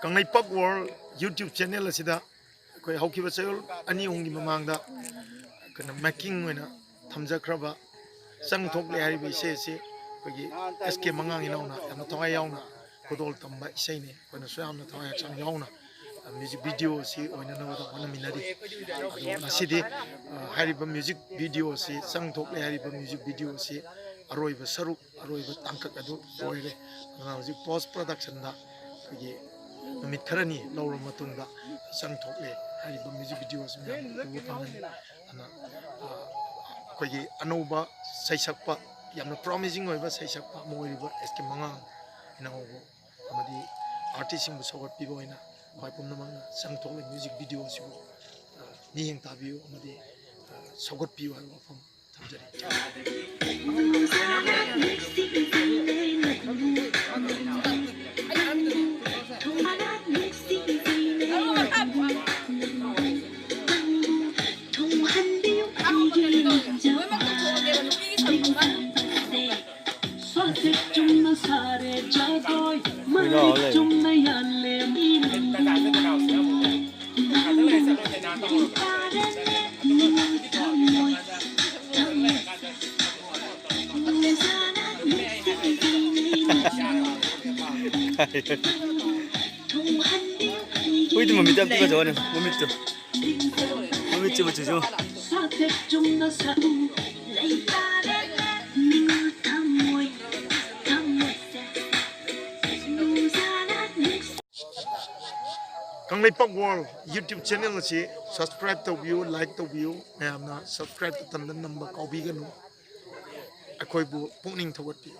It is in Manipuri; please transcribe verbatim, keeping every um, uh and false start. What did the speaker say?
ꯀꯪꯂꯩꯄꯥꯛ World YouTube channel ꯑꯁꯤꯗ ꯑꯩꯈꯣꯏ ꯍꯧꯈꯤꯕ ꯆꯌꯣꯜ ꯑꯅꯤ ꯑꯍꯨꯝꯒꯤ ꯃꯃꯥꯡꯗ ꯑꯩꯈꯣꯏꯅ making ꯑꯣꯏꯅ ꯊꯝꯖꯈ꯭ꯔꯕ ꯆꯪ ꯊꯣꯛꯂꯦ ꯍꯥꯏꯔꯤꯕ ꯏꯁꯩ ꯑꯁꯤ ꯑꯩꯈꯣꯏꯒꯤ S K ꯃꯉꯥꯡ ꯏꯅꯥꯎꯅ ꯌꯥꯝꯅ ꯊꯋꯥꯏ ꯌꯥꯎꯅ ꯈꯨꯗꯣꯜ ꯇꯝꯕ ꯏꯁꯩꯅꯤ꯫ ꯑꯩꯈꯣꯏꯅꯁꯨ ꯌꯥꯝꯅ ꯊꯋꯥꯏ ꯍꯛꯆꯥꯡ ꯌꯥꯎꯅ music video ꯑꯁꯤ ꯑꯣꯏꯅꯅꯕꯗ ꯍꯣꯠꯅꯃꯤꯟꯅꯔꯤ꯫ ꯑꯗꯣ ꯉꯁꯤꯗꯤ, ꯑ, ꯍꯥꯏꯔꯤꯕ music video ꯑꯁꯤ ꯆꯪ ꯊꯣꯛꯂꯦ ꯍꯥꯏꯔꯤꯕ music video ꯑꯁꯤ ꯑꯔꯣꯏꯕ ꯁꯔꯨꯛ, ꯑꯔꯣꯏꯕ ꯇꯥꯡꯀꯛ ꯑꯗꯨ ꯂꯣꯏꯔꯦ꯫ ꯑꯗꯨꯅ ꯍꯧꯖꯤꯛ post productionꯗ ꯑꯩꯈꯣꯏꯒꯤ ꯅꯨꯃꯤꯠ ꯈꯔꯅꯤ ꯂꯧꯔꯕ ꯃꯇꯨꯡꯗ ꯆꯪ ꯊꯣꯛꯂꯦ ꯍꯥꯏꯔꯤꯕ music video ꯑꯁꯤ ꯃꯌꯥꯝ ꯎꯕ ꯐꯪꯒꯅꯤ꯫ ꯑꯗꯨꯅ, ꯑ, ꯑꯩꯈꯣꯏꯒꯤ ꯑꯅꯧꯕ ꯁꯩꯁꯛꯄ, ꯌꯥꯝꯅ promising ꯑꯣꯏꯕ ꯁꯩꯁꯛꯄ ꯑꯃ ꯑꯣꯏꯔꯤꯕ S K ꯃꯉꯥꯡ ꯏꯅꯥꯎꯕꯨ ꯑꯃꯗꯤ artistꯁꯤꯡꯕꯨ ꯁꯧꯒꯠꯄꯤꯕ ꯑꯣꯏꯅ ꯈ꯭ꯋꯥꯏ ꯄꯨꯝꯅꯃꯛꯅ ꯆꯪ ꯊꯣꯛꯂꯦ music video ꯑꯁꯤꯕꯨ, ꯑ, ꯃꯤꯠꯌꯦꯡ ꯇꯥꯕꯤꯌꯨ ꯑꯃꯗꯤ, ꯑ, ꯁꯧꯒꯠꯄꯤꯌꯨ ꯍꯥꯏꯕ ꯋꯥꯐꯝ ꯊꯝꯖꯔꯤ꯫ ꯍꯨꯏꯗꯨ ꯃꯃꯤꯠꯇ ꯑꯝꯇ ꯐꯖꯕꯅꯦ, ꯃꯃꯤꯠꯇꯨ꯫ ꯃꯃꯤꯠꯁꯦ ꯃꯆꯨꯁꯨ꯫ ꯀꯪꯂꯩꯄꯥꯛ World YouTube channel ꯑꯁꯤ subscribe ꯇꯧꯕꯤꯌꯨ, like ꯇꯧꯕꯤꯌꯨ꯫ ꯃꯌꯥꯝꯅ subscribe buttonꯗ ꯅꯝꯕ ꯀꯥꯎꯕꯤꯒꯅꯨ꯫ ꯑꯩꯈꯣꯏꯕꯨ ꯄꯨꯛꯅꯤꯡ ꯊꯧꯒꯠꯄꯤꯌꯨ꯫